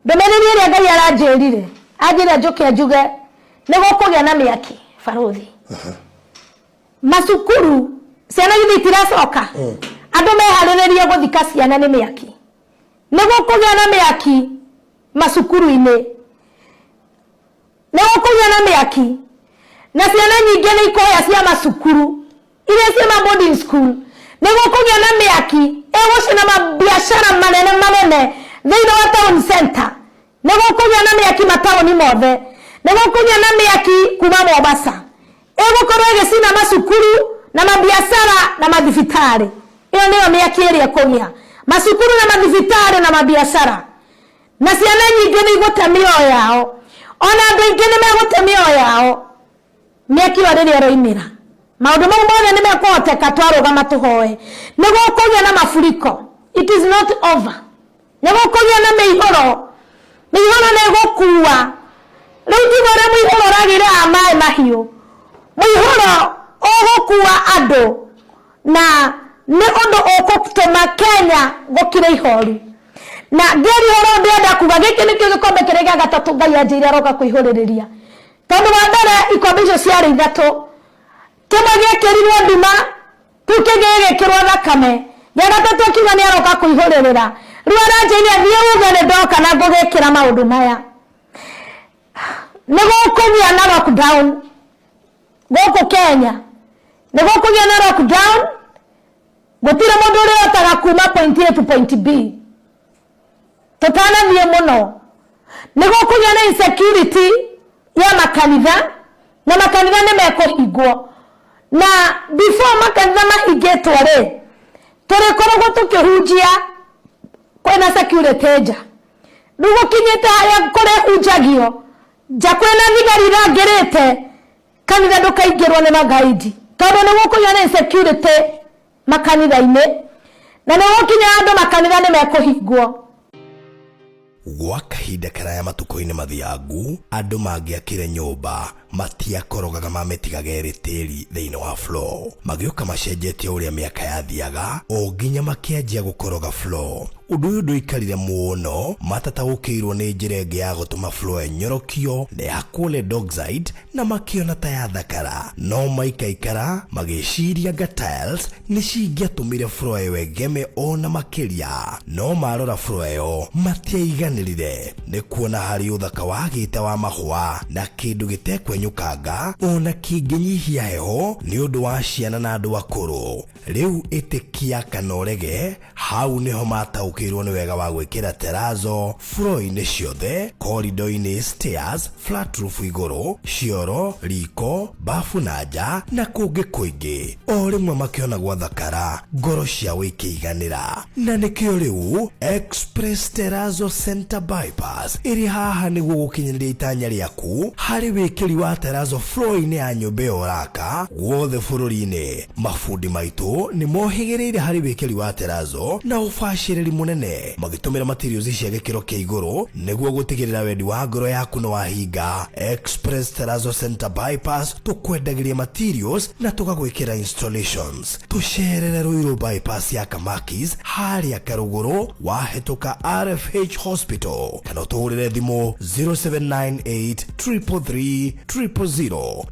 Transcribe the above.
Ndũmĩrĩri ĩrĩa Ngai aranjĩrire, anjĩra njũke njuge nĩ gũkũgĩa na mĩaki barũthi. Macukuru ciana githĩ itiracoka? Andũ meharĩrĩrie gũthika ciana nĩ mĩaki. Nĩ gũkũgĩa na mĩaki macukuru-inĩ. Nĩ gũkũgĩa na mĩaki na ciana nyingĩ nĩ ikũhĩa cia macukuru iria ciĩ ma boarding school. Nĩ gũkũgĩa na mĩaki ĩgũcina mabiacara manene manene thĩinĩ wa town center. Nĩ gũkũgĩa na mĩaki mataũni mothe. Nĩ gũkũgĩa na mĩaki kuma Mombasa ĩgũkorwo ĩgĩcina macukuru na mabiacara na mathibitarĩ. Ĩyo nĩyo mĩaki ĩrĩa ĩkũgĩa macukuru na mathibitarĩ na mabiacara. Na ciana nyingĩ nĩ igũte mĩoyo yao, ona andũ aingĩ nĩ megũte mĩoyo yao mĩaki ĩyo rĩrĩa ĩroimĩra. Maũndũ mau mothe nĩ mekũhoteka twarũgama tũhoe. Nĩ gũkũgĩa na mafuriko, it is not over. Nĩ gũkũgĩa na mĩihũro, mĩihũro nĩ ĩgũkua. Rĩu tiguo ũrĩa mũihũro ũragĩire wa maĩ mahiũ, mũihũro ũgũkua andũ na nĩ ũndũ ũgũtũma Kenya gũkire ihoru. Na ngĩaria ũhoro ũyũ ndĩrenda kuga gĩkĩ nĩkĩo gĩkombe kĩrĩa gĩa gatatũ Ngai anjĩire aroka kũihũrĩrĩria. Tondũ wa mbere ikombe icio ciarĩ ithatũ, kĩmwe gĩekĩrirwo nduma, kĩu kĩngĩ gĩgĩkĩrwo thakame, gĩa gatatũ akiuga nĩ aroka kũihũrĩrĩra. Rĩu aranjĩire thiĩ uge nĩ ndoka na ngũgĩkĩra maũndũ maya. Nĩ gũkũgĩa na lockdown gũkũ Kenya, nĩ gũkũgĩa na lockdown. Gũtirĩ mũndũ ũrĩhotaga kuma point A to point B. Tũtanathiĩ mũno, nĩ gũkũgĩa na insecurity ya makanitha, na makanitha nĩ mekũhingwo. Na before makanitha mahingĩtwo rĩ, tũrĩkoragwo tũkĩhunjia kwĩna security nja. Rĩu gũkinyĩte harĩa kũrĩhunjagio nja kwĩna thigari irangĩrĩte kanitha ndũkaingĩrwo nĩ magaidi, tondũ nĩ gũkũgĩa na insecurity makanitha-inĩ, na nĩ gũkinya andũ makanitha nĩ mekũhingwo. Gwa kahinda karaya matukũ-inĩ mathiangu, andũ mangĩakire nyũmba matiakorogaga mamĩtigaga ĩrĩ tĩri thĩinĩ wa floor. Magĩũka macenjetie ũrĩa mĩaka yathiaga o nginya makĩanjia gũkoroga floor. Ũndũ ũyũ ndũikarire mũno matataũkĩirwo nĩ njĩra ĩngĩ ya gũtũma floor ĩnyorokio na ĩhakwo lead oxide na makĩona ta yathakara. No maikaikara magĩciria anga tiles nĩ cingĩatũmire floor ĩyo ĩgeme o na makĩria. No marora floor ĩyo matiaiganĩrire nĩ kuona harĩ ũthaka wagĩte wa mahũa na kĩndũ gĩtekwenyũkanga o na kĩngĩnyihia heho nĩ ũndũ wa ciana na andũ akũrũ. Rĩu ĩtĩkia kana ũrege, hau nĩho mataũkĩirwo nĩ wega wa gwĩkĩra terrazzo floor-inĩ ciothe, corridor-inĩ, stairs, flat roof igũrũ, cioro, riko, bafu na nja na kũngĩ kũingĩ. O rĩmwe makĩona gwathakara, ngoro ciao ikĩiganĩra. Na nĩkĩo rĩu Express Terrazzo Center Bypass ĩrĩ haha nĩguo gũkinyanĩria itanya rĩaku harĩ wĩkĩri wa terrazzo floor-inĩ ya nyũmba ĩyo ũraka guothe bũrũri-inĩ. Mabundi maitũ nĩ mohĩgĩrĩire harĩ wĩkĩri wa terrazzo na ũbacĩrĩri mũnene magĩtũmĩra materials cia gĩkĩro kĩa igũrũ nĩguo gũtigĩrĩra wendi wa ngoro yaku nĩ wahinga. Express Terrazzo Center Bypass tũkwendagĩria materials na tũgagwĩkĩra installations. Tũcerere Ruiru Bypass ya Kamakis harĩa Karũgũrũ wahĩtũka RFH Hospital kana ũtũhũrĩre thimũ 0798 333 000.